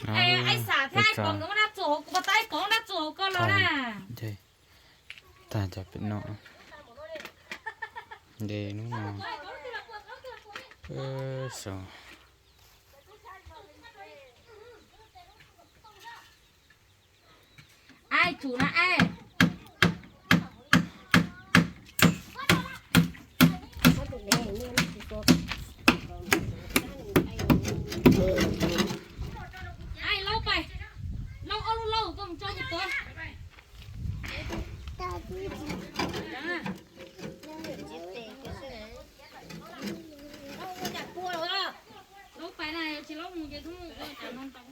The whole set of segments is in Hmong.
Ai xav thiab, ai pom nkawd muab dab txuas hauv, kuv pom tau ai pom dab txuas hauv koj los na. Tag cov pem no, nce hnub no, so. Ai tsum na ai. Ai lauj pais, lauj ob lub lauj koj mus tso kuv tuav. Lauj pais na, tsis lauj mus ces koj mus ua cas no ntau.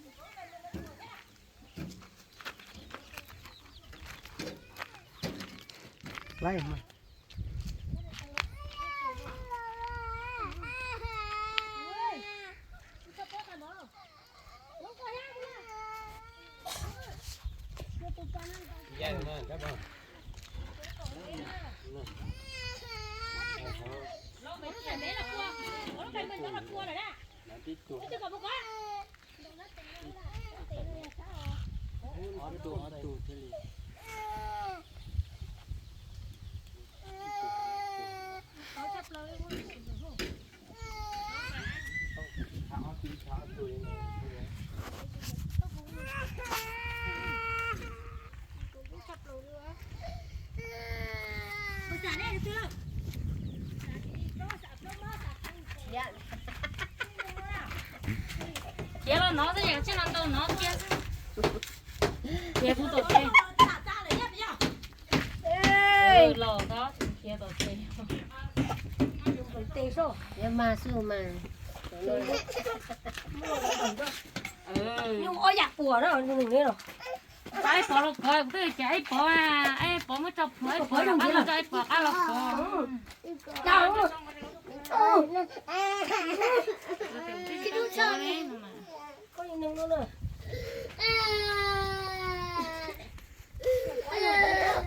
Khiav los nov xwb, yog tsis los ntau nov thiab xwb. Khiav kuv tom tsev. Los tod khiav tom tsev. Mas xwb mas. Nyuj ob yam puas na, nws ne los. Pov los pov, kuv twb tias ib pov, ib pov muab tso plhuav, ib pov los qab los tso, ib pov qab los pov.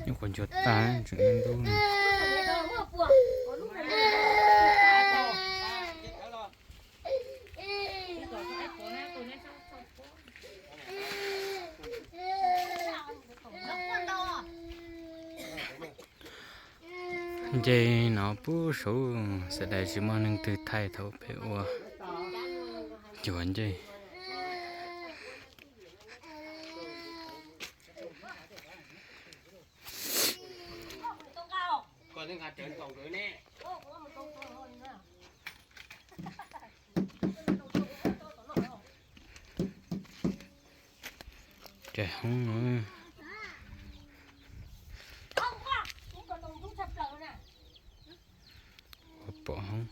Nyuj quav ntsuag tag tseem ntub no. Nce no puag saud, sawv daws tsis muaj neeg twg thaij thaum peb ua cuav ncej. Ces hoob no, pom hoob.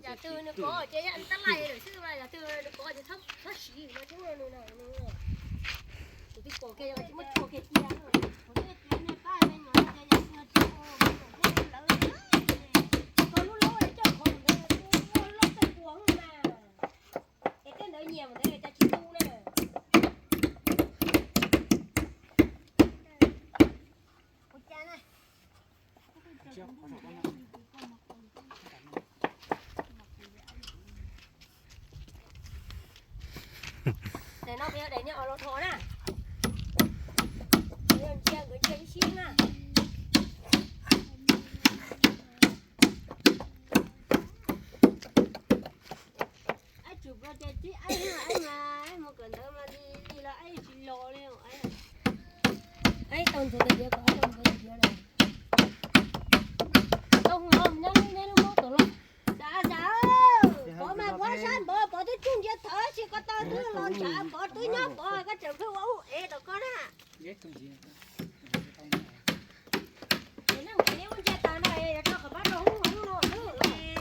Yam twg nws kov ces yam tab lais lawm xwb, yam twg nws kov ces txhob siv mas tub nws no. Kuv twb pom kiag yog tsis muaj tshuaj kiag cia. Koj lub laub coj qhov ntawd, lub laub tej puas mas. Es tej ntawd nyiam ntawd cas tsis tu na. Daim no yog daim niag os los dhos na. Yog ntsia nkawd ntsia ib siab na. Aib tsum plo ces tib aib, aib mas aib mus kawm ntawv mas li li los aib tsis los li. Aib tau ntxuav tias kom aib tau ntxuav tias lawm. Tau hu los nyob neb lub maub tom los. Xav xav, Pov mas Pov sab npov, Pov twb tsuj ntsia thawv tsis ko taw twb los ntshav, Pov twb nyob Pov koj tseem pheej ua ub ev rau koj na.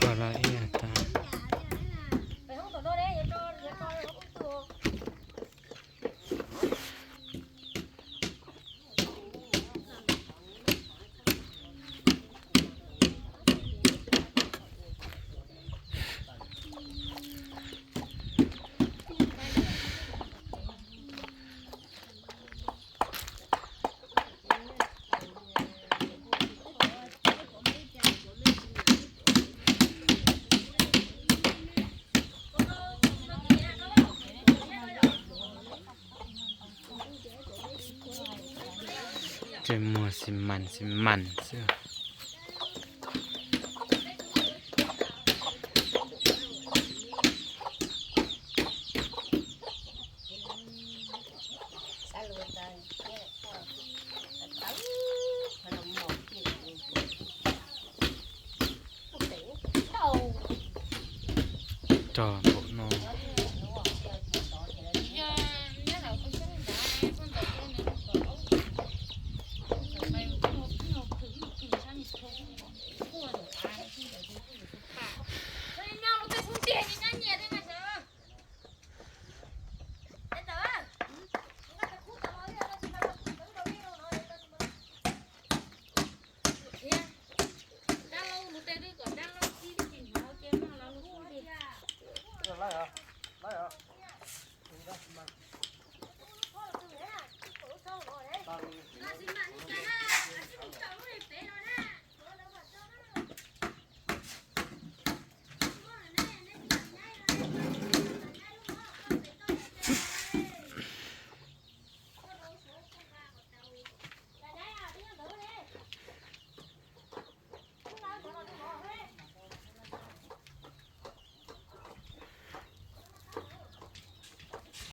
Pog los ib yam tag. Peb hoob tom no ne, yuav tso, yuav tso hoob twg? Tej muag xi mas xi mas xwb. Rog